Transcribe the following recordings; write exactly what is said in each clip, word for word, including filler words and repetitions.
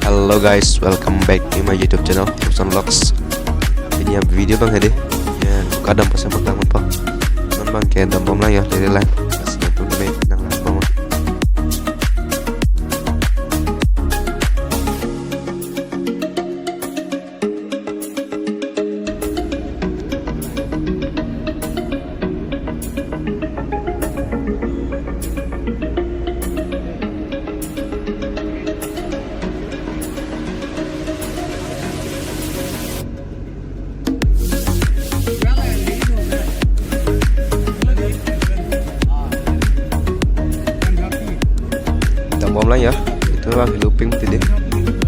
Hello guys, welcome back to my YouTube channel, Rupsan Vlogs. Pini a-video abang hedi. Ya, kadam pasang patang apa? Non abang ke dambomlang ya, lele lang. Pas nonton kami nang lang bom. Dambomlang ya, itu abang looping tidi.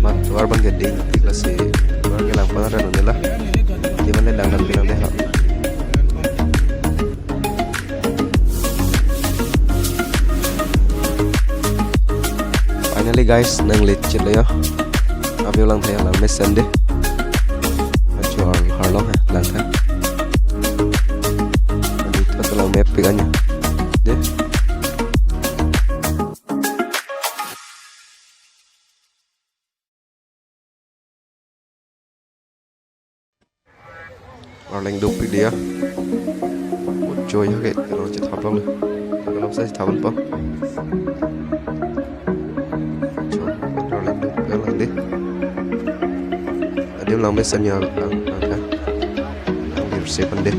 Mat tovar abang jadi, lasi abang kelang pangara nonela. Di mana lang nang bilang deh. Finally guys, nang lecet lo ya. Abi lang thaya lang mesen deh. Achu har, harlong ha, lang tha. Adi tha lang mepik anya. Deh. Arleng dopik dia. Ojo ya ke, kalau chat habang le. Kalau saya chat habang pa. Ojo, arleng dopik lang deh. Adim lang mesen ya lang, lang kan. Lang di receive deh.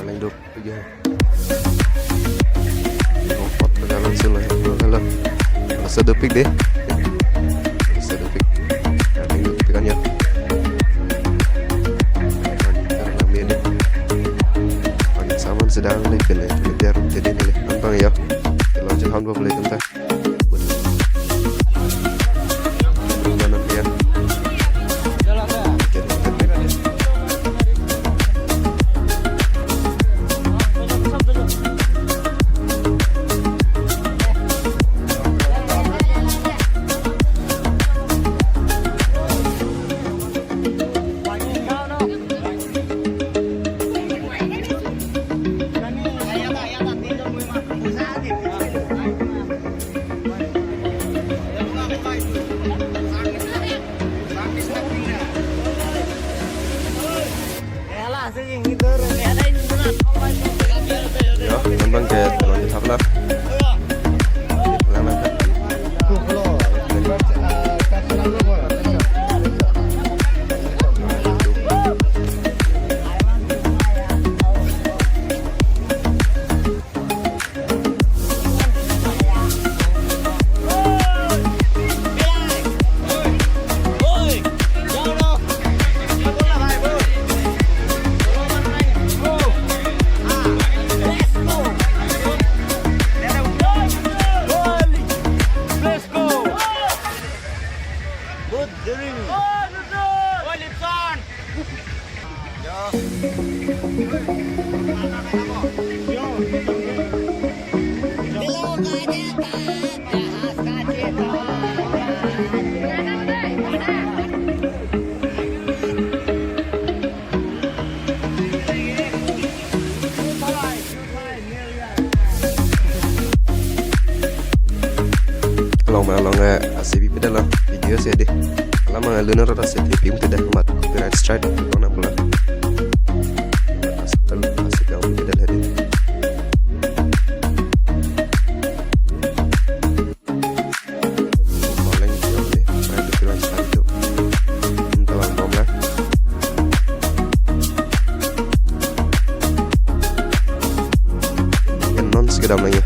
Arleng dopik. Iya. Kompot ke dalam sini. Halo. Laso dopik deh. Laso dopik. Yang dopik kan ya. Karena ini. Banyak saman sedang nih, kena kejar jadi nih. Nonton ya. Kalau jalan boleh tentang. Ya, memang kayak teman di Tapla. Lang, lang. Good dream. Along ma along, eh, A C B pedal lo, video si deh. Alam ma luna rota si ping pedal mat copyright strike, kona pula. Asal A C B pedal hedi. Paling jauh deh, main di film satu. Hmm, tawang bom lah. Announce kedam lagi.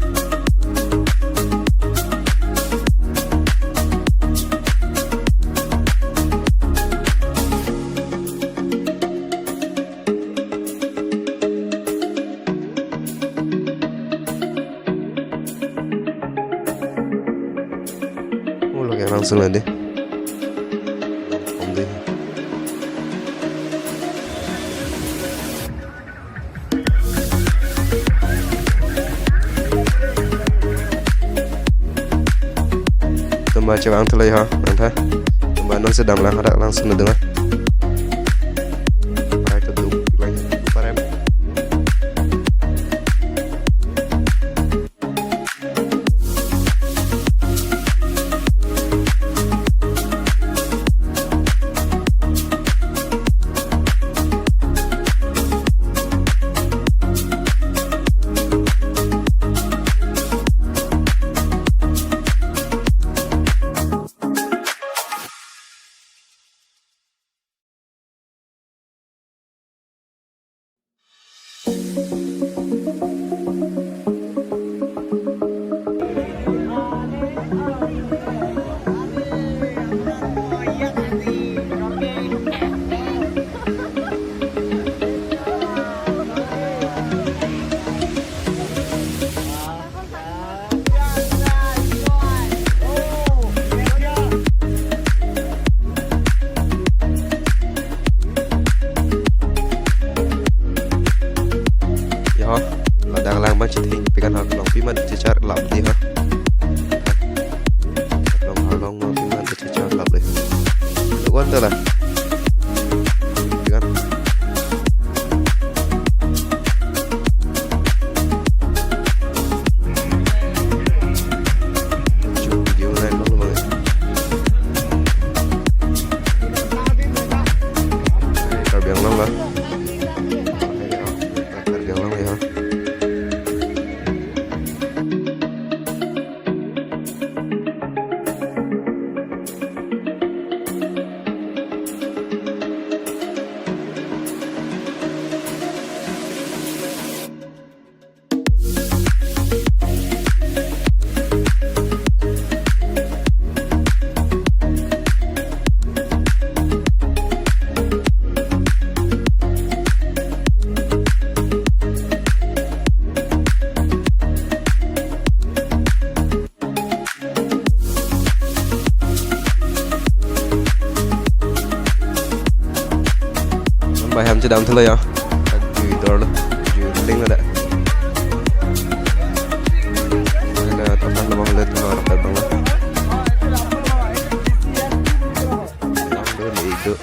Sungla de. Om de. Tum ba chevang thulai ho, nangtha. Tum ba non sedam lang hadak langsung nadung ah. Parai keduk lang, parai. Ya ho, ladak lang ma chithing pikan ha, Longpi amat chechar lap di ha. Long ha, long Longpi amat chechar lap le. Wan ta la. Pikan. Video lain long long. Karbi Anglong la. Karbi Anglong ya. Bai hem chedam thulo ya. Jui dor lo. Jui ling lo da. Mana tempat lo mau lihat lo rapat bang lo. Yang dulu itu.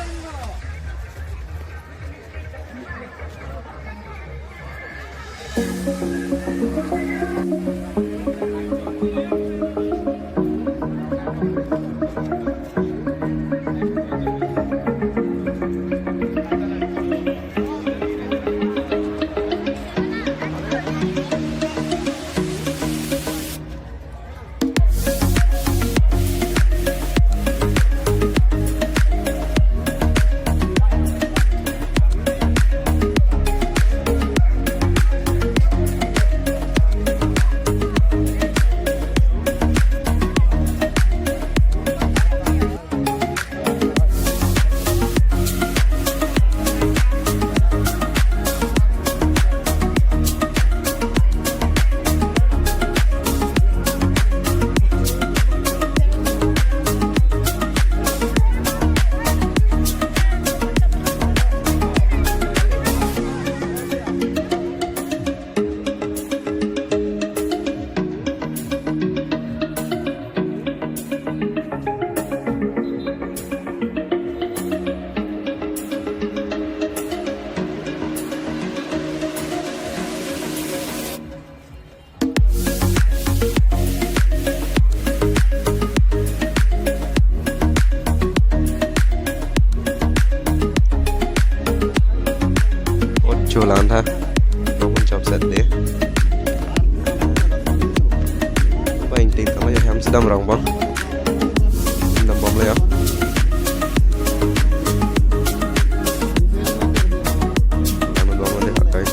Ot chulan tha. Nong chop set de. Ba ingting kama ya hem sedam rong bang. Sedam bom le ya. Sedam bom le pakai.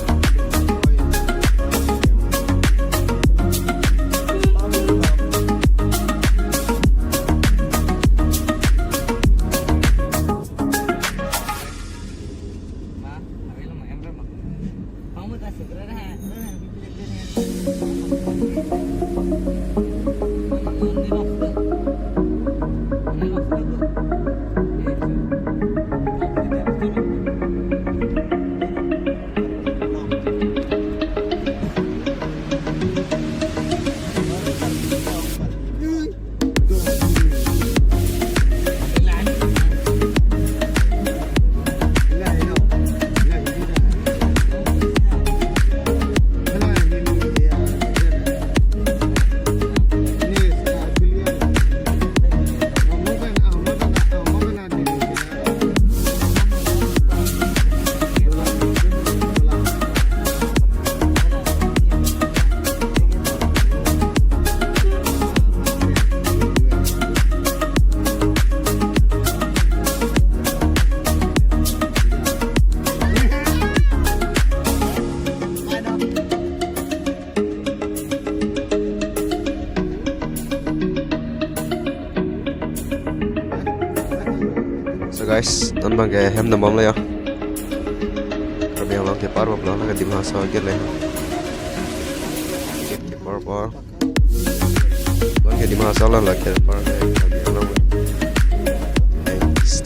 Guys, non abang ke hem dambomlo ya. Karbi Anglong kepar baplo, lake Dima Hasao gate le. Gate kepar baplo. Abang ke Dima Hasao lo, lake kepar ke Karbi Anglong. Next.